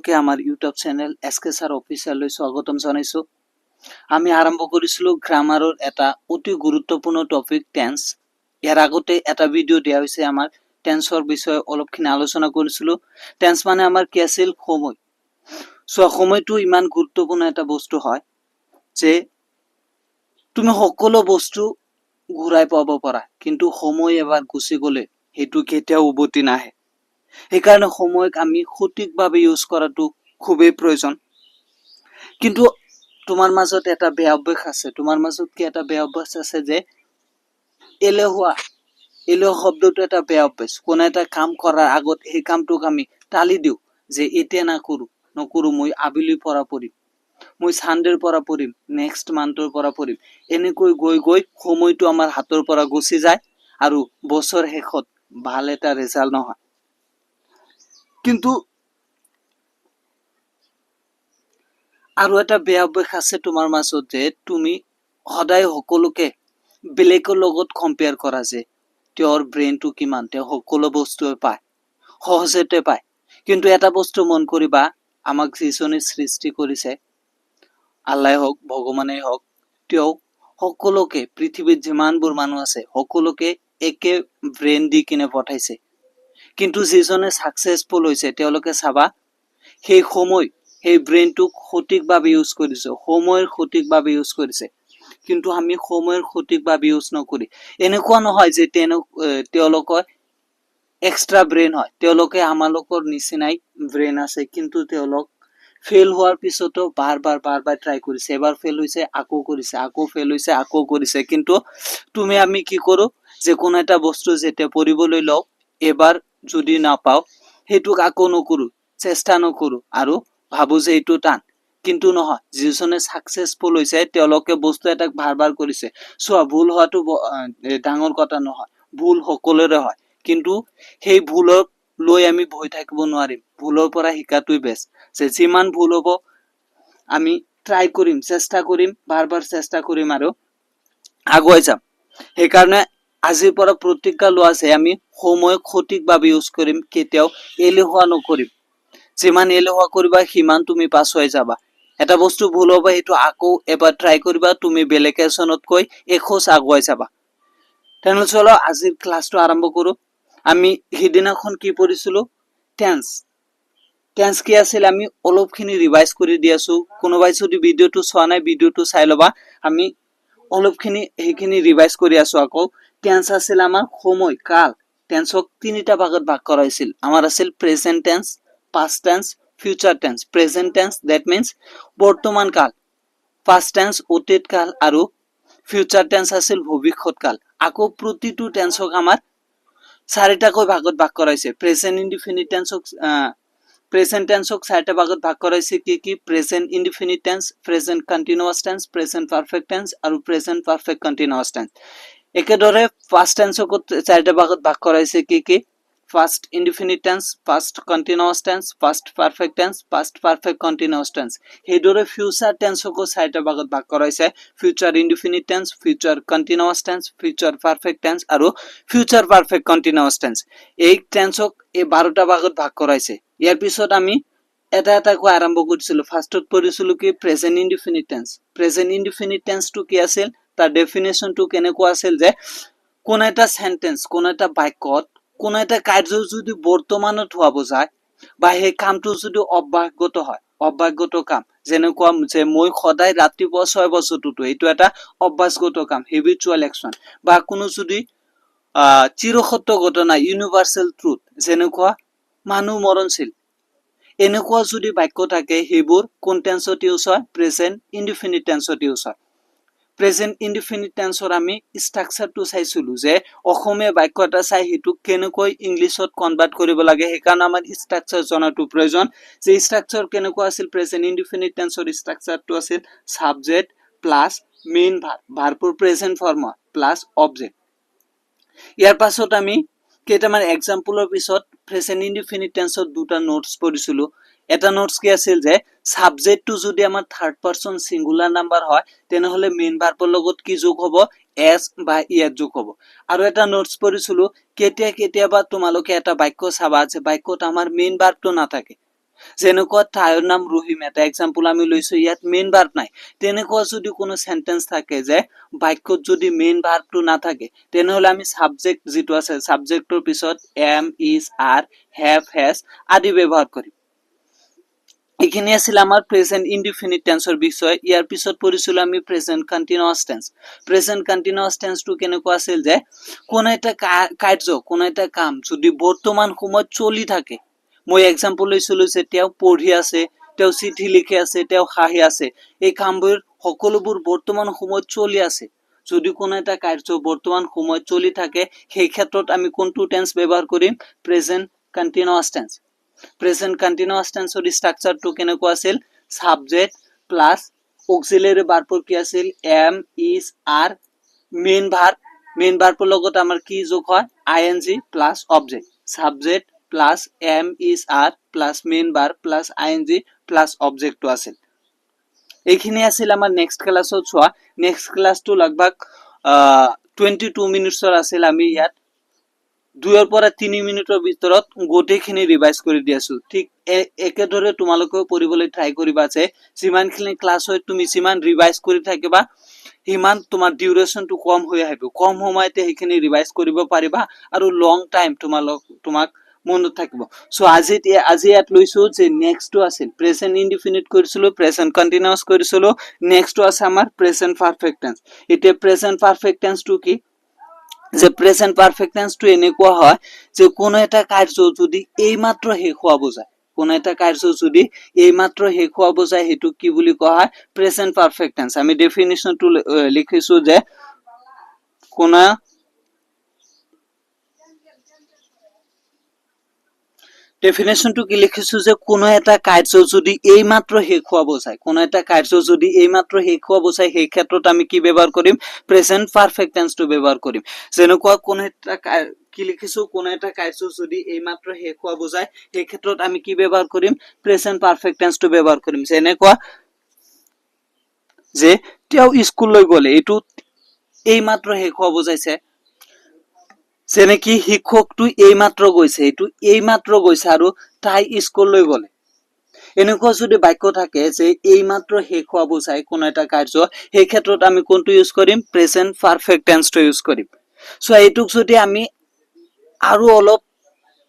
সকলোকে আমাৰ YouTube channel S কে sir অফিচিয়েললৈ স্বাগতম জনাইছোঁ। আমি আৰম্ভ কৰিছিলোঁ গ্ৰামাৰৰ এটা অতি গুৰুত্বপূৰ্ণ টপিক টেন্স। ইয়াৰ আগতে এটা ভিডিঅ' দিয়া হৈছে, আমাৰ টেন্সৰ বিষয়ে অলপখিনি আলোচনা কৰিছিলোঁ। টেন্স মানে আমাৰ কি আছিল? সময়। চোৱা, সময়টো ইমান গুৰুত্বপূৰ্ণ এটা বস্তু হয় যে তুমি সকলো বস্তু ঘূৰাই পাব পাৰা, কিন্তু সময় এবাৰ গুচি গ'লে সেইটো কেতিয়াও উভতি নাহে। সেইকাৰণে সময়ক আমি সঠিকভাৱে ইউজ কৰাটো খুবেই প্ৰয়োজন। কিন্তু তোমাৰ মাজত এটা বেয়া অভ্যাস আছে। তোমাৰ মাজত কি এটা বেয়া অভ্যাস আছে যে এলেহুৱা। এলেহুৱা শব্দটো এটা বেয়া অভ্যাস। কোনো এটা কাম কৰাৰ আগত সেই কামটোক আমি টালি দিওঁ যে এতিয়া নকৰোঁ, নকৰোঁ, মই আবেলিৰ পৰা পঢ়িম, মই চানডেৰ পৰা পঢ়িম, নেক্সট মান্থৰ পৰা পঢ়িম। এনেকৈ গৈ গৈ সময়টো আমাৰ হাতৰ পৰা গুচি যায় আৰু বছৰ শেষত ভাল এটা ৰেজাল্ট নহয়। কিন্তু আৰু এটা বেয়া অভ্যাস আছে তোমাৰ মাজত যে তুমি সদায় সকলোকে বেলেগৰ লগত কম্পেয়াৰ কৰা যে তেওঁৰ ব্ৰেইনটো কিমান, তেওঁ সকলো বস্তুৱে পায়, সহজতে পায়। কিন্তু এটা বস্তু মন কৰিবা, আমাক যিজনে সৃষ্টি কৰিছে, আল্লাই হওক, ভগৱানেই হওক, তেওঁ সকলোকে, পৃথিৱীত যিমানবোৰ মানুহ আছে, সকলোকে একে ব্ৰেইন দি কিনে পঠাইছে। কিন্তু যিজনে ছাকচেছফুল হৈছে, তেওঁলোকে চাবা সেই সময়, সেই ব্ৰেইনটোক সঠিকভাৱে ইউজ কৰিছে, সময়ৰ সঠিকভাৱে ইউজ কৰিছে। কিন্তু আমি সময়ৰ সঠিকভাৱে ইউজ নকৰি, এনেকুৱা নহয় যে তেওঁলোকৰ এক্সট্ৰা ব্ৰেইন হয়। তেওঁলোকে আমালোকৰ নিচিনাই ব্ৰেইন আছে, কিন্তু তেওঁলোক ফেইল হোৱাৰ পিছতো বাৰ বাৰ বাৰ বাৰ ট্ৰাই কৰিছে। এবাৰ ফেইল হৈছে, আকৌ কৰিছে, আকৌ ফেইল হৈছে, আকৌ কৰিছে। কিন্তু তুমি আমি কি কৰোঁ যে কোনো এটা বস্তু যেতিয়া পঢ়িবলৈ লওঁ, এবাৰ যদি নাপাওঁ, সেইটোক আকৌ নকৰোঁ, চেষ্টা নকৰোঁ আৰু ভাবোঁ যে এইটো টান। কিন্তু নহয়, যিজনে ছাকচেছফুল হৈছে, তেওঁলোকে বস্তু এটাক বাৰ বাৰ কৰিছে। চোৱা, ভুল হোৱাটো ডাঙৰ কথা নহয়, ভুল সকলোৰে হয়। কিন্তু সেই ভুলক লৈ আমি বহি থাকিব নোৱাৰিম। ভুলৰ পৰা শিকাটোৱেই বেষ্ট যে যিমান ভুল হ'ব, আমি ট্ৰাই কৰিম, চেষ্টা কৰিম, বাৰ বাৰ চেষ্টা কৰিম আৰু আগুৱাই যাম। সেইকাৰণে আজিৰ পৰা প্ৰতিজ্ঞা লোৱা যে আমি সময়ক সঠিকভাৱে ইউজ কৰিম, কেতিয়াও এলেহুৱা নকৰিম। যিমান এলেহুৱা কৰিবা, সিমান তুমি পাছুৱাই যাবা। এটা বস্তু ভুল হ'ব, সেইটো আকৌ এবাৰ ট্ৰাই কৰিবা, তুমি বেলেগ এজনতকৈ এখোজ আগুৱাই যাবা। তেনেহ'লে চলো, আজিৰ ক্লাছটো আৰম্ভ কৰোঁ। আমি সিদিনাখন কি পঢ়িছিলো? টেন্স। টেন্স কি আছিল, আমি অলপখিনি ৰিভাইজ কৰি দি আছো। কোনোবাই যদি ভিডিঅ'টো চোৱা নাই, ভিডিঅ'টো চাই ল'বা। আমি অলপখিনি সেইখিনি ৰিভাইজ কৰি আছো আকৌ। টেন্স আছিল আমাৰ সময়, কাল। টেন্সক তিনিটা ভাগত ভাগ কৰা হৈছিল। আমাৰ আছিল present tense, past tense, future tense. Present tense, that means বৰ্তমান কাল, পাষ্ট টেন্স অতীত কাল আৰু ফিউচাৰ টেন্স আছিল ভৱিষ্যত কাল। আকৌ প্ৰতিটো টেন্সক আমাৰ চাৰিটাকৈ ভাগত ভাগ কৰা হৈছে। প্ৰেজেণ্ট ইনডিফিনিট টেন্সক, প্ৰেজেণ্ট টেন্সক চাৰিটা ভাগত ভাগ কৰা হৈছে। কি কি? Present indefinite tense, present continuous tense, present perfect tense আৰু প্ৰেজেণ্ট পাৰফেক্ট কণ্টিনিউৱাছ টেন্স। একেদৰে পাষ্ট টেন্সকো চাৰিটা ভাগত ভাগ কৰা হৈছে। কি কি? Past indefinite tense, past continuous tense, past perfect tense, past perfect continuous tense. সেইদৰে ফিউচাৰ টেন্সকো চাৰিটা ভাগত ভাগ কৰা হৈছে: future indefinite tense, future continuous tense, future perfect tense আৰু ফিউচাৰ পাৰফেক্ট কণ্টিনিউৱাছ টেন্স। এই টেন্সক এই 12টা ভাগত ভাগ কৰাইছে। ইয়াৰ পিছত আমি এটা এটাকৈ আৰম্ভ কৰিছিলো। ফাৰ্ষ্টত পঢ়িছিলো কি? Present indefinite tense. Present indefinite টেন্সটো কি আছিল? তাৰ ডেফিনেশ্যনটো কেনেকুৱা আছিল যে কোনো এটা চেণ্টেন্স, কোনো এটা বাক্যত কোনো এটা কাৰ্য যদি বৰ্তমানত হোৱা বুজায় বা সেই কামটো যদি অভ্যাসগত হয়, অভ্যাসগত কাম, যেনেকুৱা যে মই সদায় ৰাতিপুৱা 6 বজাত উঠো, এইটো এটা অভ্যাসগত কাম, হেবিচুৱেল একশ্যন। বা কোনো যদি চিৰসত্য ঘটনা, ইউনিভাৰ্চেল ট্ৰুথ, যেনেকুৱা মানুহ মৰণশীল, এনেকুৱা যদি বাক্য থাকে, সেইবোৰ কোন টেন্সত ইউজ হয়? প্ৰেজেণ্ট ইনডিফিনিট টেন্সত ইউজ হয়। প্ৰেজেণ্ট ইনডিফিনিট টেন্সৰ আমি ষ্ট্ৰাকচাৰটো চাইছিলো যে অসমীয়া বাক্য এটা চাই সেইটোক কেনেকৈ ইংলিছত কনভাৰ্ট কৰিব লাগে। সেইকাৰণে আমাৰ ষ্ট্ৰাকচাৰ জনাটো প্ৰয়োজন যে ষ্ট্ৰাকচাৰ কেনেকুৱা আছিল। প্ৰেজেণ্ট ইনডিফিনিট টেন্সৰ ষ্ট্ৰাকচাৰটো আছিল ছাবজেক্ট প্লাছ মেইন ভাৰ্ব, ভাৰ্বৰ প্ৰেজেণ্ট ফৰ্ম, প্লাছ অবজেক্ট। ইয়াৰ পাছত আমি কেইটামান এক্সাম্পলৰ পিছত প্ৰেজেণ্ট ইনডিফিনিট টেন্সত দুটা নোটছ পঢ়িছিলো। এটা নোটছ কি আছিল যে ছাবজেক্টটো যদি আমাৰ থাৰ্ড পাৰ্চন ছিংগুলাৰ নাম্বাৰ হয়, তেনেহ'লে মেইন ভাৰ্বৰ লগত কি যোগ হ'ব? এছ বা ইএছ যোগ হ'ব। আৰু এটা নোটছ পঢ়িছিলো, কেতিয়া কেতিয়াবা তোমালোকে এটা বাক্য চাবা যে বাক্যত আমাৰ মেইন ভাৰ্বটো নাথাকে। যেনেকুৱা তাইৰ নাম ৰহিম, এটা এক্সাম্পল আমি লৈছো, ইয়াত মেইন ভাৰ্ব নাই। তেনেকুৱা যদি কোনো চেণ্টেন্স থাকে যে বাক্যত যদি মেইন ভাৰ্বটো নাথাকে, তেনেহ'লে আমি ছাবজেক্ট যিটো আছে, ছাবজেক্টৰ পিছত am, is, are, have, has আদি ব্যৱহাৰ কৰিম। এইখিনি আছিল আমাৰ প্ৰেজেণ্ট ইনডিফিনিট টেন্সৰ বিষয়ে। ইয়াৰ পিছত পঢ়িছিলো আমি present continuous tense. Present continuous টেন্সটো কেনেকুৱা আছিল যে কোনো এটা কাৰ্য, কোনো এটা কাম যদি বৰ্তমান সময়ত চলি থাকে। মই এক্সাম্পল লৈছিলো যে তেওঁ পঢ়ি আছে, তেওঁ চিঠি লিখি আছে, তেওঁ হাঁহি আছে। এই কামবোৰ সকলোবোৰ বৰ্তমান সময়ত চলি আছে। যদি কোনো এটা কাৰ্য বৰ্তমান সময়ত চলি থাকে, সেই ক্ষেত্ৰত আমি কোনটো টেন্স ব্যৱহাৰ কৰিম? Present continuous tense. Present continuous টেন্সৰ ষ্ট্ৰাকচাৰটো কেনেকুৱা আছিল? ছাবজেক্ট প্লাছ অক্সিলাৰী ভাৰ্বৰ কি আছিল? Am, is, are, main verb। Main ভাৰ্বৰ লগত আমাৰ কি যোগ হয়? I N G plus object। Subject plus am, is, are plus main verb plus I N G plus অবজেক্টটো আছিল। এইখিনি আছিল আমাৰ। নেক্সট ক্লাছত চোৱা, নেক্সট ক্লাছটো লগভগ 22 মিনিটছৰ আছিল। আমি ইয়াত 2ৰ পৰা 3 মিনিটৰ ভিতৰত গোটেইখিনি ৰিভাইজ কৰি দি আছো। ঠিক একেদৰে তোমালোকেও পঢ়িবলৈ ট্ৰাই কৰিবা যে যিমানখিনি ক্লাছ হয়, তুমি যিমান ৰিভাইজ কৰি থাকিবা, সিমান তোমাৰ ডিউৰেশ্যনটো কম হৈ আহিব। কম সময়তে সেইখিনি ৰিভাইজ কৰিব পাৰিবা আৰু লং টাইম তোমাক মনত থাকিব। চ' আজি ইয়াত লৈছো যে নেক্সটটো আছিল প্ৰেজেণ্ট ইনডিফিনিট কৰিছিলো, প্ৰেজেণ্ট কণ্টিনিউৱাছ কৰিছিলো। নেক্সটটো আছে আমাৰ প্ৰেজেণ্ট পাৰফেক্ট টেন্স। এতিয়া প্ৰেজেণ্ট পাৰফেক্ট টেন্সটো কি যে প্ৰেজেণ্ট পাৰফেক্ট টেন্সটো এনেকুৱা হয় যে কোনো এটা কাৰ্য যদি এইমাত্ৰ শেষ হোৱা বুজায়, কোনো এটা কাৰ্য যদি এইমাত্ৰ শেষ হোৱা বুজায়, সেইটো কি বুলি কোৱা হয়? Present perfect tense. আমি ডেফিনিশ্যনটো লিখিছো যে কোনো ডেফিনেশ্যনটো কি লিখিছো যে কোনো এটা কাৰ্য যদি এইমাত্ৰ শেষ হোৱা বুজায়, কোনো এটা কাৰ্য যদি এইমাত্ৰ শেষ হোৱা বুজায়, সেই ক্ষেত্ৰত আমি কি ব্যৱহাৰ কৰিম? প্ৰেজেণ্ট পাৰফেক্ট টেন্সটো ব্যৱহাৰ কৰিম। যেনেকুৱা কোনো এটা কি লিখিছো? কোনো এটা কাৰ্য যদি এইমাত্ৰ শেষ হোৱা বুজায়, সেই ক্ষেত্ৰত আমি কি ব্যৱহাৰ কৰিম? প্ৰেজেণ্ট পাৰফেক্ট টেন্সটো ব্যৱহাৰ কৰিম। যেনেকুৱা যে তেওঁ স্কুললৈ গ'লে, এইটো এইমাত্ৰ শেষ হোৱা বুজাইছে। যেনেকি শিক্ষকটো এইমাত্ৰ গৈছে, এইটো এইমাত্ৰ গৈছে আৰু তাই স্কুললৈ গ'লে। এনেকুৱা যদি বাক্য থাকে যে এইমাত্ৰ শেষ হোৱা বুজায় কোনো এটা কাৰ্য, সেই ক্ষেত্ৰত আমি কোনটো ইউজ কৰিম? প্ৰেজেণ্ট পাৰফেক্ট টেন্সটো ইউজ কৰিম। চ' এইটোক যদি আমি আৰু অলপ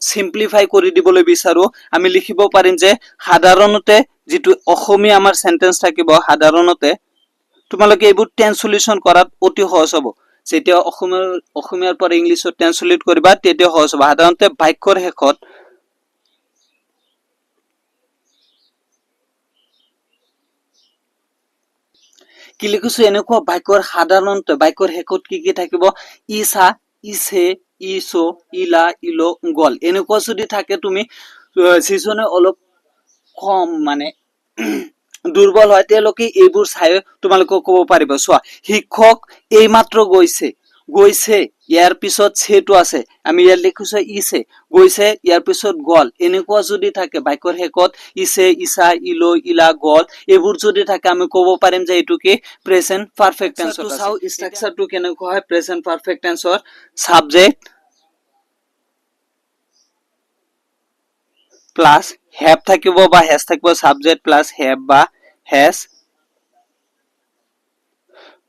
চিম্প্লিফাই কৰি দিবলৈ বিচাৰো, আমি লিখিব পাৰিম যে সাধাৰণতে যিটো অসমীয়া আমাৰ চেণ্টেন্স থাকিব, সাধাৰণতে তোমালোকে এইবোৰ ট্ৰেন্সলেশ্যন কৰাত অতি সহজ হ'ব। যেতিয়া অসমীয়াৰ পৰা ইংলিছত ট্ৰেন্সলেট কৰিবা, তেতিয়া সহজ হ'ব। সাধাৰণতে বাক্যৰ শেষত কি লিখিছো? এনেকুৱা বাক্যৰ সাধাৰণতে বাক্যৰ শেষত কি কি থাকিব? ইছা, ইছে, ইছো, ইলা, ইলো, গল। এনেকুৱা যদি থাকে, তুমি যিজনে অলপ কম মানে দুৰ্বল হয়, তেওঁলোকে এইবোৰ চাই তোমালোকক ক'ব পাৰিব। চোৱা, শিক্ষক এইমাত্ৰ গৈছে। গৈছে, ইয়াৰ পিছত ছেটো আছে, আমি ইয়াত লিখিছো ইছে। গৈছে, ইয়াৰ পিছত গল। এনেকুৱা যদি থাকে বাক্যৰ শেষত ইছে, ইছা, ইলো, ইলা, গল, এইবোৰ যদি থাকে, আমি ক'ব পাৰিম যে এইটো কি? প্ৰেজেন্ট পাৰফেক্ট টেন্সত। চাওঁ ষ্ট্ৰাকচাৰটো কেনেকুৱা হয় প্ৰেজেন্ট পাৰফেক্ট টেন্সৰ। ছাবজেক্ট প্লাছ have থাকিব বা হেজ থাকিব। ছাবজেক্ট প্লাছ have বা হেজ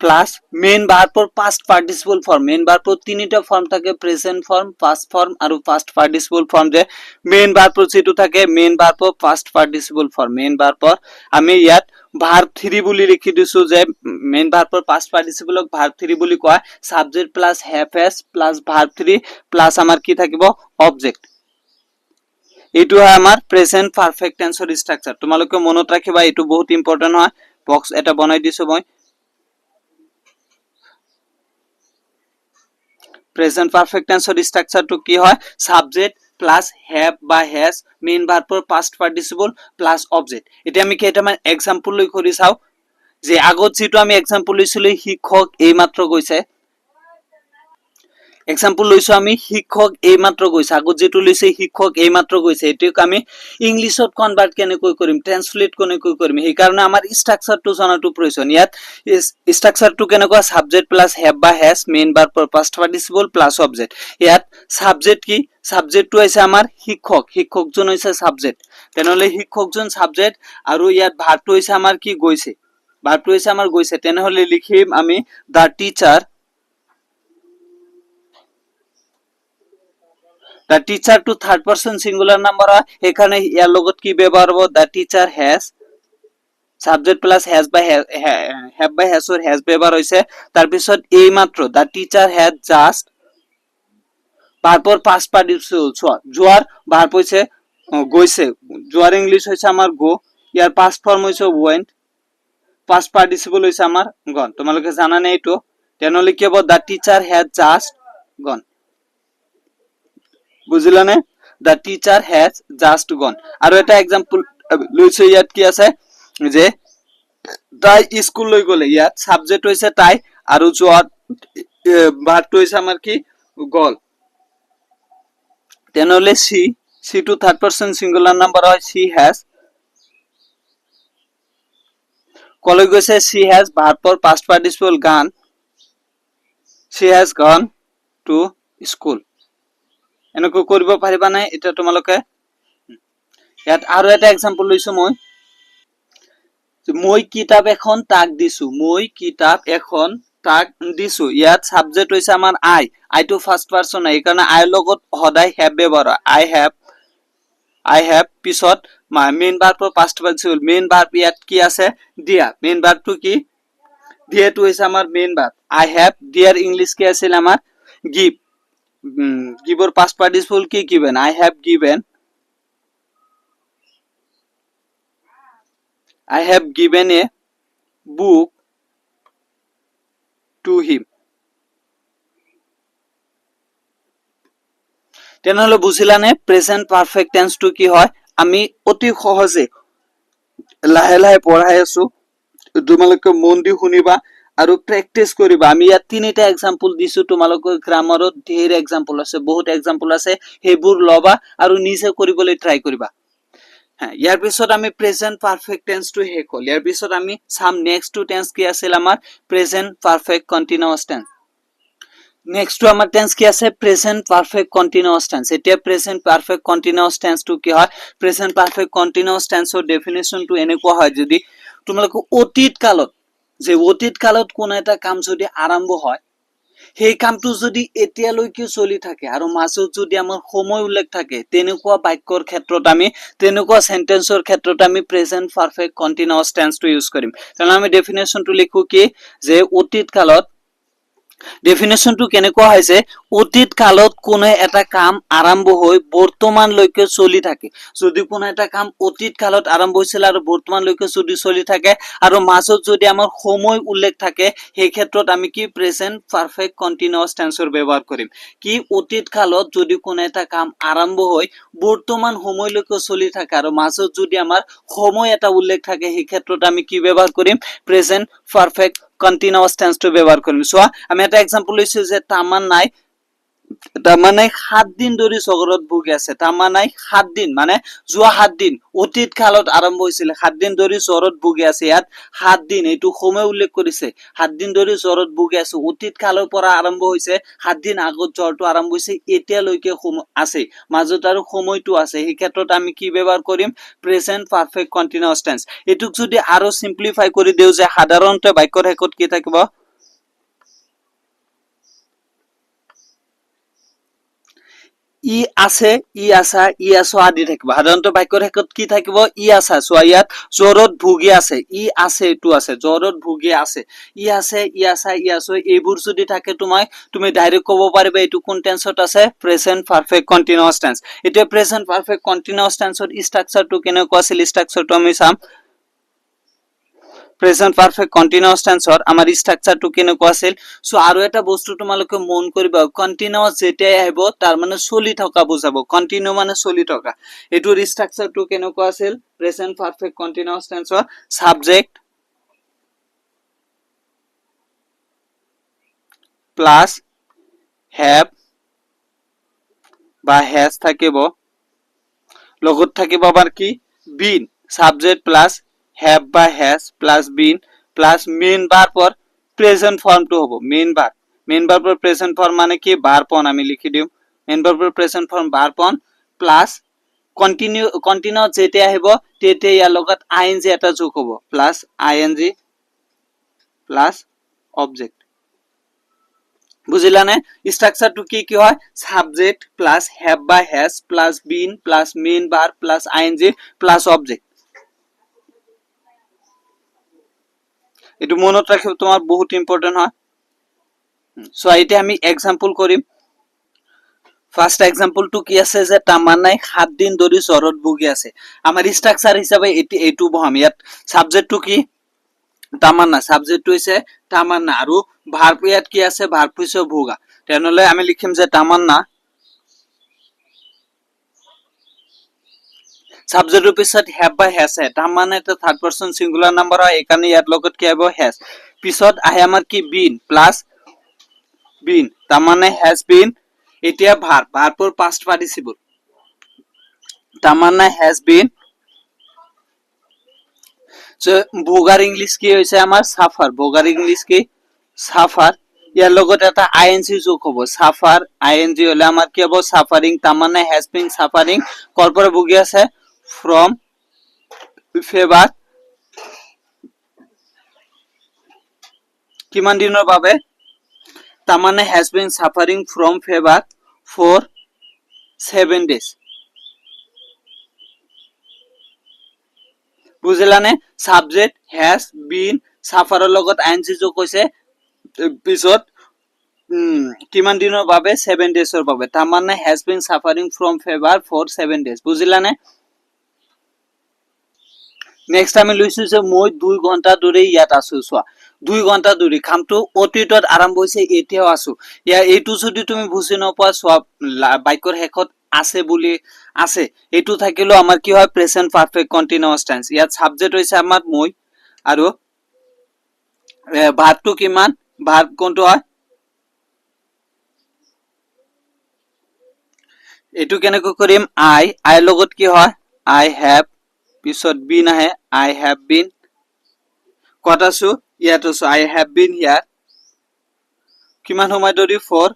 প্লাছ মেইন ভাৰ্বৰ পাষ্ট পাৰ্টিচিপল ফৰ্ম। মেইন ভাৰ্বৰ তিনিটা ফৰ্ম থাকে, প্ৰেজেন্ট ফৰ্ম, পাষ্ট ফৰ্ম আৰু পাষ্ট পাৰ্টিচিপল ফৰ্ম। যে মেইন ভাৰ্বৰ যিটো থাকে, মেইন ভাৰ্বৰ পাষ্ট পাৰ্টিচিপল ফৰ্ম, মেইন ভাৰ্বৰ আমি ইয়াত ভাৰ্ব থ্ৰী বুলি লিখি দিছো যে মেইন ভাৰ্বৰ পাষ্ট পাৰ্টিচিপলক ভাৰ্ব থ্ৰী বুলি কোৱা। Subject plus have, has plus verb three plus আমাৰ কি থাকিব? অবজেক্ট। এইটো হয় আমাৰ প্ৰেজেন্ট পাৰফেক্ট টেন্সৰ ষ্ট্ৰাকচাৰ। তোমালোকে মনত ৰাখিবা, এইটো বহুত ইম্পৰ্টেণ্ট হয়। বক্স এটা বনাই দিছো মই। প্ৰেজেন্ট পাৰফেক্ট টেন্সৰ ষ্ট্ৰাকচাৰটো কি হয়? ছাবজেক্ট প্লাছ have বা হেজ, মেইন ভাৰ্বৰ পাষ্ট পাৰ্টিচিপল প্লাছ অবজেক্ট। এতিয়া আমি কেইটামান এক্সাম্পল লৈ কৰি চাওঁ যে আগত যিটো আমি এক্সাম্পল লৈছিলো, শিক্ষক এইমাত্ৰ গৈছে। এক্সাম্পল লৈছো আমি, শিক্ষক এইমাত্ৰ গৈছে। আগত যিটো লৈছে, শিক্ষক এইমাত্ৰ গৈছে, এইটোক আমি ইংলিছত কনভাৰ্ট কেনেকৈ কৰিম, ট্ৰেন্সলেট কেনেকৈ কৰিম? সেইকাৰণে আমাৰ ষ্ট্ৰাকচাৰটো জনাটো প্ৰয়োজন। ইয়াত ষ্ট্ৰাকচাৰটো কেনেকুৱা? ছাবজেক্ট প্লাছ have বা হেজ, মেইন ভাৰ্বৰ পাষ্ট পাৰ্টিচিপল প্লাছ অবজেক্ট। ইয়াত ছাবজেক্ট কি? ছাবজেক্টটো হৈছে আমাৰ শিক্ষক, শিক্ষকজন হৈছে ছাবজেক্ট। তেনেহ'লে শিক্ষকজন ছাবজেক্ট আৰু ইয়াত ভাৰ্বটো হৈছে আমাৰ কি? গৈছে। ভাৰ্বটো হৈছে আমাৰ গৈছে। তেনেহ'লে লিখিম আমি the teacher. The টিচাৰটো থাৰ্ড পাৰ্চন singular number হয়, সেইকাৰণে ইয়াৰ লগত কি ব্যৱহাৰ হ'ব? The teacher has, subject plus has বা have বা হেজৰ হেজ ব্যৱহাৰ হৈছে। তাৰপিছত এই মাত্ৰ the teacher has just, ভাৰ্বৰ past participle. চোৱা, যোৱাৰ ভাৰ্ব হৈছে গৈছে, যোৱাৰ ইংলিছ হৈছে আমাৰ গো, ইয়াৰ পাষ্ট ফৰ্ম হৈছে ৱেণ্ট, পাষ্ট পাৰ্টিচিপল হৈছে আমাৰ গন। তোমালোকে জানানে এইটো? তেনেহ'লে কি হ'ব? The teacher has just gone. বুজিলানে? The teacher has just gone. আৰু এটা এক্সাম্পল লৈছো। ইয়াত কি আছে যে তাই স্কুললৈ গ'লে, ইয়াত ছাবজেক্ট হৈছে তাই আৰু যোৱাৰ ভাৰ্বটো হৈছে আমাৰ কি? গ'ল। তেনেহ'লে চি, চিটো থাৰ্ড পাৰ্চন চিংগুলাৰ নাম্বাৰ হয়, চি হেজ কলৈ গৈছে? চি হেজ ভাৰ্বৰ past participle gone, she has gone to school. এনেকৈ কৰিব পাৰিবা নাই এতিয়া তোমালোকে? ইয়াত আৰু এটা এক্সাম্পল লৈছো মই। মই কিতাপ এখন তাক দিছো, মই কিতাপ এখন তাক দিছো। ইয়াত ছাবজেক্ট হৈছে আমাৰ আই, আইটো ফাৰ্ষ্ট পাৰ্চন হয়, সেইকাৰণে আইৰ লগত সদায় have ব্যৱহাৰ হয়। আই have, I have পিছত মেইন ভাৰ্বৰ পাষ্ট পাৰ্টিচিপল। মেইন ভাৰ্ব ইয়াত কি আছে? দিয়া। মেইন ভাৰ্বটো কি? দিয়াটো হৈছে আমাৰ মেইন ভাৰ্ব। আই have, দিয়াৰ ইংলিছ কি আছিল আমাৰ? গিভ। গিভৰ পাষ্ট পাৰ্টিচিপল কি? Given. I have given a book to him. তেনেহ'লে বুজিলানে প্ৰেজেন্ট পাৰফেক্ট টেন্সটো কি হয়? আমি অতি সহজে লাহে লাহে পঢ়াই আছো, তোমালোকে মন দি শুনিবা আৰু প্ৰেক্টিচ কৰিবা। আমি ইয়াত তিনিটা এক্সাম্পল দিছো, তোমালোকৰ গ্ৰামাৰত ধেৰ এক্সাম্পল আছে, বহুত এক্সাম্পল আছে, সেইবোৰ ল'বা আৰু নিজে কৰিবলৈ ট্ৰাই কৰিবা। হা, ইয়াৰ পিছত আমি প্ৰেজেন্ট পাৰফেক্ট টেন্সটো শেষ হ'ল। ইয়াৰ পিছত আমি চাম নেক্সটটো টেন্স কি আছিল আমাৰ? Present perfect continuous tense. নেক্সটটো আমাৰ টেন্স কি আছে? Present perfect continuous tense. এতিয়া প্ৰেজেন্ট পাৰফেক্ট কণ্টিনিউৱাছ টেন্সটো কি হয়? প্ৰেজেন্ট পাৰফেক্ট কণ্টিনিউৱাছ টেন্সৰ ডেফিনেশ্যনটো এনেকুৱা হয়, যদি তোমালোকে অতীত কালত, যে অতীত কালত কোনো এটা কাম যদি আৰম্ভ হয়, সেই কামটো যদি এতিয়ালৈকে চলি থাকে আৰু মাজত যদি আমাৰ সময় উল্লেখ থাকে, তেনেকুৱা বাক্যৰ ক্ষেত্ৰত আমি, তেনেকুৱা চেণ্টেন্সৰ ক্ষেত্ৰত আমি প্ৰেজেন্ট পাৰফেক্ট কণ্টিনিউৱাছ টেন্সটো ইউজ কৰিম। তেনেহ'লে আমি ডেফিনেশ্যনটো লিখো কি যে অতীত কালত, ডেফিনেশ্যনটো কেনেকুৱা হৈছে, অতীত কালত কোনো এটা কাম আৰম্ভ হৈ বৰ্তমানলৈকে চলি থাকে। যদি কোনো এটা কাম অতীত কালত আৰম্ভ হৈছিল আৰু বৰ্তমানলৈকে যদি চলি থাকে আৰু মাজত যদি আমাৰ সময় উল্লেখ থাকে, সেই ক্ষেত্ৰত আমি কি প্ৰেজেন্ট পাৰফেক্ট কণ্টিনিউৱাছ টেন্সৰ ব্যৱহাৰ কৰিম। কি? অতীত কালত যদি কোনো এটা কাম আৰম্ভ হৈ বৰ্তমান সময়লৈকে চলি থাকে আৰু মাজত যদি আমাৰ সময় এটা উল্লেখ থাকে, সেই ক্ষেত্ৰত আমি কি ব্যৱহাৰ কৰিম? প্ৰেজেন্ট পাৰফেক্ট কণ্টিনিউৱাছ টেন্সটো ব্যৱহাৰ কৰিম। চোৱা, আমি এটা এক্সাম্পল লৈছো যে তামান্নাই, তাৰমানে 7 দিন ধৰি জ্বৰত ভুগি আছে। তামান্নাই 7 দিন, মানে যোৱা 7 দিন, অতীত কালত আৰম্ভ হৈছিলে, 7 দিন ধৰি জ্বৰত ভুগি আছে। ইয়াত 7 দিন এইটো সময় উল্লেখ কৰিছে। 7 দিন ধৰি জ্বৰত ভুগি আছে, অতীত কালৰ পৰা আৰম্ভ হৈছে, 7 দিন আগত জ্বৰটো আৰম্ভ হৈছে, এতিয়ালৈকে আছে, মাজত আৰু সময়টো আছে। সেই ক্ষেত্ৰত আমি কি ব্যৱহাৰ কৰিম? Present perfect continuous tense. এইটোক যদি আৰু চিম্প্লিফাই কৰি দিওঁ যে সাধাৰণতে বাক্যৰ শেষত কি থাকিব? ই আছে, ই আছা, ই আছ আদি থাকিব। সাধাৰণতে বাক্যৰ শেষত কি থাকিব? ই আছা। চোৱা, ইয়াত জ্বৰত ভুগি আছে, ই আছে, এইটো আছে, জ্বৰত ভুগি আছে, ই আছে, ই আছা, ই আছো, এইবোৰ যদি থাকে তুমি ডাইৰেক্ট ক'ব পাৰিবা এইটো কোন টেন্সত আছে? Present perfect continuous tense. এতিয়া প্ৰেজেন্ট পাৰফেক্ট কণ্টিনিউৱাছ টেন্সৰ ষ্ট্ৰাকচাৰটো কেনেকুৱা আছিল? ষ্ট্ৰাকচাৰটো আমি চাম। প্ৰেজেন্ট পাৰফেক্ট কণ্টিনিউৱাছ টেন্সৰ আমাৰ ষ্ট্ৰাকচাৰটো কেনেকুৱা আছিল? চ' আৰু এটা বস্তু তোমালোকে মন কৰিবা, কণ্টিনিউৱাছ যেতিয়াই আহিব তাৰ মানে চলি থকা বুজাব। কণ্টিনিউ মানে চলি থকা। এইটোৰ ষ্ট্ৰাকচাৰটো কেনেকুৱা আছিল প্ৰেজেন্ট পাৰফেক্ট কণ্টিনিউৱাছ টেন্সৰ? ছাবজেক্ট প্লাছ have বা হেজ থাকিব, লগত থাকিব আমাৰ কি? বিন। ছাবজেক্ট প্লাছ have বা has plus been plus main ভাৰ্বৰ present ফৰ্মটো হ'ব। মেইন ভাৰ্ব, মেইন ভাৰ্বৰ প্ৰেজেন্ট ফৰ্ম মানে কি? ভাৰ্ব ওৱান আমি লিখি দিওঁ। মেইন ভাৰ্বৰ present form verb one plus continue, continue যেতিয়া আহিব তেতিয়া ইয়াৰ লগত আই এন জি এটা যোগ হ'ব, plus I N G plus object. বুজিলানে? ষ্ট্ৰাকচাৰটো কি কি হয়? ছাবজেক্ট প্লাছ have বা has plus been plus main verb plus I N G plus object. এইটো মনত ৰাখিব, তোমাৰ বহুত ইম্পৰ্টেণ্ট হয়। চ' এতিয়া আমি এক্সাম্পল কৰিম। ফাৰ্ষ্ট এক্সাম্পলটো কি আছে যে তামান্নাই 7 দিন ধৰি জ্বৰত ভুগি আছে। আমাৰ ষ্ট্ৰাকচাৰ হিচাপে এইটো বহাম। ইয়াত ছাবজেক্টটো কি? তামান্না। ছাবজেক্টটো হৈছে তামান্না আৰু ভাৰ্ব ইয়াত কি আছে? ভাৰ্ব হৈছে ভোগা। তেনেহ'লে আমি লিখিম যে তামান্না, ছাবজেক্টৰ পিছত have বা হেজ আহে। তামান্না এটা থাৰ্ড পাৰ্চন চিংগুলাৰ নাম্বাৰ হয়, এইকাৰণে ইয়াৰ লগত কি আহিব? হেজ। পিছত আহে আমাৰ কি? বিন প্লাছ বিন, তাৰমানে হেজ বিন। এতিয়া ভাৰ্ব, ভাৰ্বৰ past participle, Tamanna has been. ভোগাৰ English কি হৈছে আমাৰ? চাফাৰ। ভোগাৰ ইংলিছ কি? চাফাৰ। ইয়াৰ লগত এটা আই এন জি যোগ হ'ব, চাফাৰ আই এন জি হলে আমাৰ কি হ'ব? চাফাৰিং। তাৰমানে হেজ বিন চাফাৰিং। কৰ পৰা ভুগি আছে? From favour. কিমান দিনৰ বাবে? তাৰমানে has been suffering from fever for 7 days. বুজিলানে? ছাবজেক্ট হেজ বিন চাফাৰৰ লগত আই এন জি যোগ হৈছে, পিছত কিমান দিনৰ বাবে? 7 ডেজৰ বাবে। তাৰমানে has been suffering from fever for 7 days. বুজিলানে? Next আমি লৈছো যে মই 2 ঘণ্টা ধৰি ইয়াত আছো। চোৱা, 2 ঘণ্টা ধৰি কামটো অতীতত আৰম্ভ হৈছে, এতিয়াও আছো। ইয়াৰ এইটো যদি তুমি বুজি নোপোৱা, চোৱা, বাক্যৰ শেষত আছে বুলি আছে, এইটো থাকিলেও আমাৰ কি হয়? Present perfect continuous tense. ইয়াত ছাবজেক্ট হৈছে আমাৰ মই আৰু ভাৰ্বটো কিমান? ভাৰ্ব কোনটো হয়? এইটো কেনেকৈ কৰিম? আই, আইৰ লগত কি হয়? আই have, পিছত বিন আহে, আই have been. ক'ত আছো? ইয়াত আছো। আই have been হিয়াৰ কিমান সময় ধৰি? For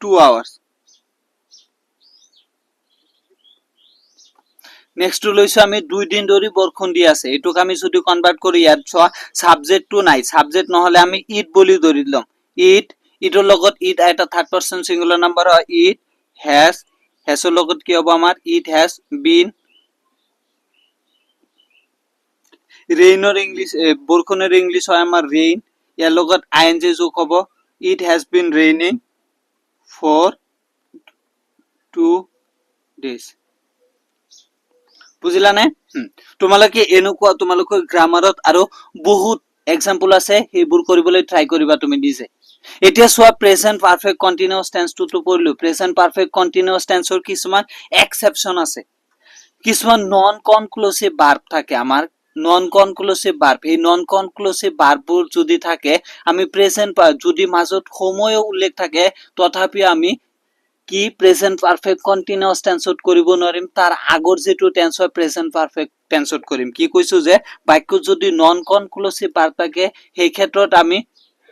2 hours. নেক্সটটো লৈছো আমি 2 দিন ধৰি বৰষুণ দি আছে। এইটোক আমি যদি কনভাৰ্ট কৰি, ইয়াত চোৱা, ছাবজেক্টটো নাই। ছাবজেক্ট নহ'লে আমি it বুলি ধৰি ল'ম। It, ইটৰ লগত it এটা থাৰ্ড পাৰ্চন চিংগুলাৰ নাম্বাৰ হয়। It has, হেজৰ লগত কি হ'ব আমাৰ? It has been. ৰেইনৰ English, বৰষুণৰ ইংলিছ হয় আমাৰ ৰেইন। ইয়াৰ লগত আই এন জি যোগ হ'ব। It has been raining for 2 days. বুজিলানে? তোমালোকে এনেকুৱা তোমালোকৰ গ্ৰামাৰত আৰু বহুত এক্সাম্পল আছে, সেইবোৰ কৰিবলৈ ট্ৰাই কৰিবা তুমি নিজে। এতিয়া চোৱা, প্ৰেজেন্ট পাৰফেক্ট কণ্টিনিউৱাছ টেন্সটোতো পঢ়িলো। প্ৰেজেন্ট পাৰফেক্ট কণ্টিনিউৱাছ টেন্সৰ কিছুমান এক্সেপশ্যন আছে। কিছুমান নন কনক্লুচিভ ভাৰ্ব থাকে আমাৰ, নন কনক্লুচিভ ভাৰ্ব। এই নন কনক্লুচিভ ভাৰ্ববোৰ যদি থাকে, আমি প্ৰেজেন্ট, যদি মাজত সময়ো উল্লেখ থাকে, তথাপিও আমি কি প্ৰেজেন্ট পাৰফেক্ট কণ্টিনিউৱাছ টেন্সত কৰিব নোৱাৰিম। তাৰ আগৰ যিটো টেন্স হয়, প্ৰেজেন্ট পাৰফেক্ট টেন্সত কৰিম। কি কৈছো যে বাক্যত যদি নন কনক্লুচিভ ভাৰ্ব থাকে, সেই ক্ষেত্ৰত আমি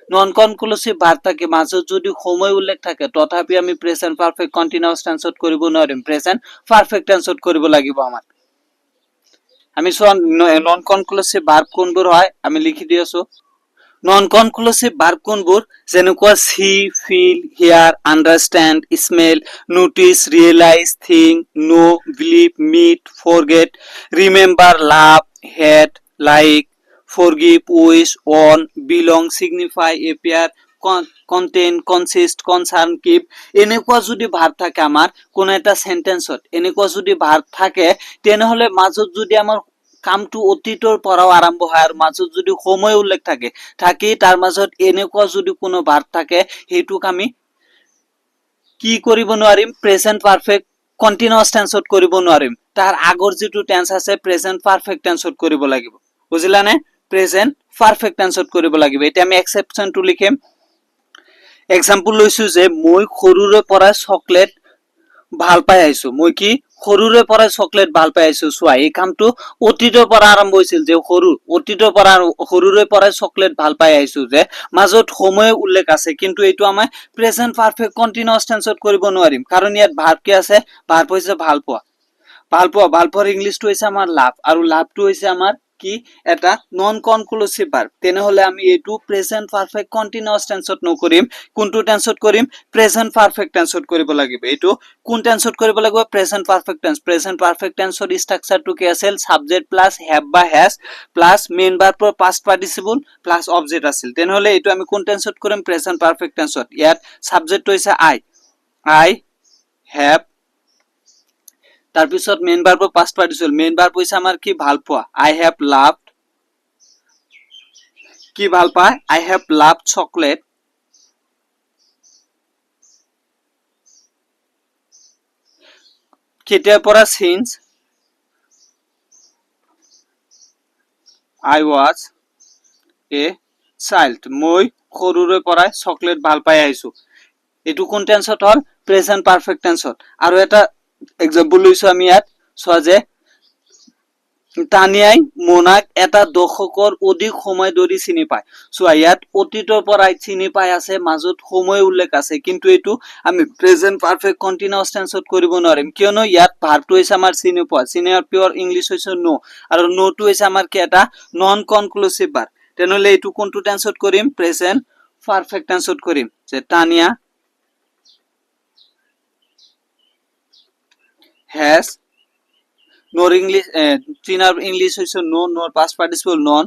নন কনক্লুচিভ ভাৰ্ব থাকে, মাজত যদি সময় উল্লেখ থাকে, তথাপি আমি প্ৰেজেন্ট পাৰফেক্ট কণ্টিনিউৱাছ টেন্সত কৰিব নোৱাৰিম, প্ৰেজেন্ট পাৰফেক্ট টেন্সত কৰিব লাগিব আমাৰ। আমি চোৱা, নন কনক্লুচিভ ভাৰ্ব কোনবোৰ হয়, আমি লিখি দি আছো। নন কনক্লুচিভ ভাৰ্ব কোনবোৰ? যেনেকুৱা see, feel, hear, understand, smell, notice, realize, think, know, believe, meet, forget, remember, love, hate, like, forgive, wish, own, belong, signify, appear, contain, consist, concern, keep। এনেকুৱা যদি ভাৰ্ব থাকে, আমাৰ কোনো এটা চেণ্টেন্সত এনেকুৱা যদি ভাৰ্ব থাকে, তেনেহ'লে মাজত যদি আমাৰ কামটো অতীতৰ পৰাও আৰম্ভ হয় আৰু মাজত যদি সময় উল্লেখ থাকে, থাকি তাৰ মাজত এনেকুৱা যদি কোনো ভাৰ্ব থাকে, সেইটোক আমি কি কৰিব নোৱাৰিম? প্ৰেজেন্ট পাৰফেক্ট কণ্টিনিউৱাছ টেন্সত কৰিব নোৱাৰিম। তাৰ আগৰ যিটো টেন্স আছে, প্ৰেজেন্ট পাৰফেক্ট টেন্সত কৰিব লাগিব। বুজিলানে? প্ৰেজেন্ট পাৰফেক্ট টেন্সত কৰিব লাগিব। এতিয়া আমি এক্সেপশ্যনটো লিখিম। এক্সাম্পল লৈছো যে মই সৰুৰে পৰা চকলেট ভাল পাই আহিছো। মই কি সৰুৰে পৰাই চকলেট ভাল পাই আহিছো। চোৱা, এই কামটো অতীতৰ পৰা আৰম্ভ হৈছিল যে সৰু অতীতৰ পৰা, সৰুৰে পৰাই চকলেট ভাল পাই আহিছো যে মাজত সময় উল্লেখ আছে, কিন্তু এইটো আমাৰ প্ৰেজেন্ট পাৰফেক্ট কণ্টিনিউৱাছ টেন্সত কৰিব নোৱাৰিম। কাৰণ ইয়াত ভাৰ্ব কি আছে? ভাৰ্ব হৈছে ভাল পোৱা। ভাল পোৱা, ভাল পোৱাৰ ইংলিছটো হৈছে আমাৰ লাভ, আৰু লাভটো হৈছে আমাৰ কি এটা নন কনক্লুচিভ ভাৰ্ব। তেনেহ'লে আমি এইটো প্ৰেজেন্ট পাৰফেক্ট কণ্টিনিউৱাছ টেন্সত নকৰিম। কোনটো টেন্সত কৰিম? প্ৰেজেন্ট পাৰফেক্ট টেন্সত কৰিব লাগিব। এইটো কোন টেন্সত কৰিব লাগিব? Present perfect tense. Present perfect টেন্সৰ ষ্ট্ৰাকচাৰটো কি আছিল? ছাবজেক্ট প্লাছ have বা হেজ প্লাছ মেইন ভাৰ্বৰ পাষ্ট পাৰ্টিচিপল প্লাছ অবজেক্ট আছিল। তেনেহ'লে এইটো আমি কোন টেন্সত কৰিম? প্ৰেজেন্ট পাৰফেক্ট টেন্সত। ইয়াত ছাবজেক্টটো হৈছে আই, আই have, তাৰপিছত মেইন ভাৰ্বৰ পাষ্ট পাৰ্টিচিপল। মেইন ভাৰ্ব হৈছে আমাৰ কি? ভাল পোৱা। I have loved. কি ভাল পায়? I have loved chocolate. কেতিয়াৰ পৰা? Since I was a child. মই সৰুৰে পৰাই চকলেট ভাল পাই আহিছো। এইটো কোন টেন্সত হ'ল? প্ৰেজেন্ট পাৰফেক্ট টেন্সত। আৰু এটা এক্সাম্পল লৈছো আমি ইয়াত, চোৱা যে তানিয়াই মোনাক এটা দশকৰ অধিক সময় ধৰি চিনি পায়। চোৱা, ইয়াত অতীতৰ পৰাই চিনি পাই আছে, মাজত সময় উল্লেখ আছে, কিন্তু এইটো আমি প্ৰেজেন্ট পাৰফেক্ট কণ্টিনিউৱাছ টেন্সত কৰিব নোৱাৰিম। কিয়নো ইয়াত ভাৰ্বটো হৈছে আমাৰ চিনি পোৱা, চিনিয়ৰ পিয়ৰ ইংলিছ হৈছে ন', আৰু ন'টো হৈছে আমাৰ কি এটা নন কনক্লুচিভ ভাৰ্ব। তেনেহ'লে এইটো কোনটো টেন্সত কৰিম? প্ৰেজেন্ট পাৰফেক্ট টেন্সত কৰিম যে তানিয়া হেজ ন'ৰ ইংলিছ, চিনাৰ ইংলিছ হৈছে know', ন'ৰ past participle known.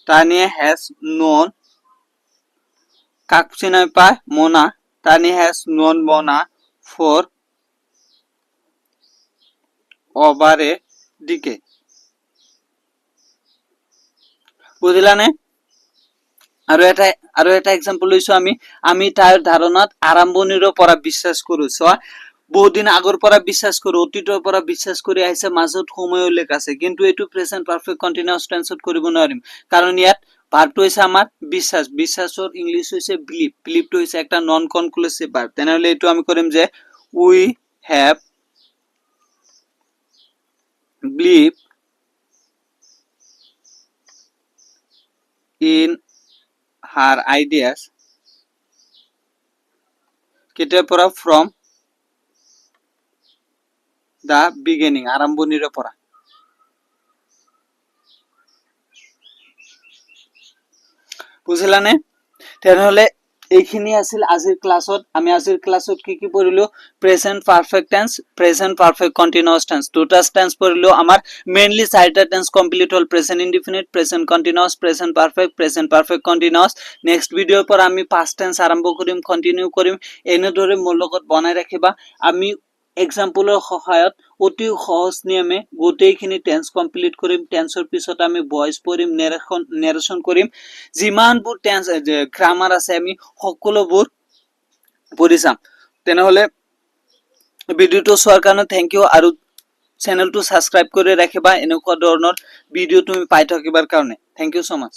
Tania has known, কাক চিনাই পায়? মোনা। Tania has known Mona for over a decade. বুজিলানে? আৰু এটা এক্সাম্পল লৈছো আমি। আমি তাইৰ ধাৰণাত আৰম্ভণিৰ পৰা বিশ্বাস কৰো। চোৱা, বহুত দিন আগৰ পৰা বিশ্বাস কৰো, অতীতৰ পৰা বিশ্বাস কৰি আহিছে, মাজত সময় উল্লেখ আছে, কিন্তু এইটো প্ৰেজেন্ট পাৰফেক্ট কণ্টিনিউৱাছ টেন্সত কৰিব নোৱাৰিম। কাৰণ ইয়াত ভাৰ্বটো হৈছে আমাৰ বিশ্বাস, বিশ্বাসৰ ইংলিছ হৈছে বিলিভ, বিলিভটো হৈছে একটা নন কনক্লুচিভ ভাৰ্ব। তেনেহ'লে এইটো আমি কৰিম যে we have believe in her ideas, কেতিয়াৰ পৰা? ফ্ৰম the beginning, আৰম্ভণিৰে পৰা। বুজিলানে? তেনেহ'লে এইখিনি আছিল আজিৰ ক্লাছত। আমি আজিৰ ক্লাছত কি কি পঢ়িলো? Present perfect tense, present perfect continuous tense, দুটা টেন্স পঢ়িলো। আমাৰ মেইনলি চাৰিটা টেন্স কমপ্লিট হ'ল: present indefinite, present continuous, present perfect, present perfect continuous. Next ভিডিঅ'ৰ পৰা আমি পাষ্ট টেন্স আৰম্ভ কৰিম, কণ্টিনিউ কৰিম। এনেদৰে মোৰ লগত বনাই ৰাখিবা। আমি এক্সাম্পলৰ সহায়ত অতি সহজ নিয়মে গোটেইখিনি টেন্স কমপ্লিট কৰিম। টেন্সৰ পিছত আমি ভইচ পঢ়িম, নেৰেশ্যন কৰিম। যিমানবোৰ টেন্স গ্ৰামাৰ আছে, আমি সকলোবোৰ পঢ়ি চাম। তেনেহ'লে ভিডিঅ'টো চোৱাৰ কাৰণে thank U, আৰু চেনেলটো ছাবস্ক্ৰাইব কৰি ৰাখিবা এনেকুৱা ধৰণৰ ভিডিঅ' তুমি পাই থাকিবৰ কাৰণে। Thank you so much.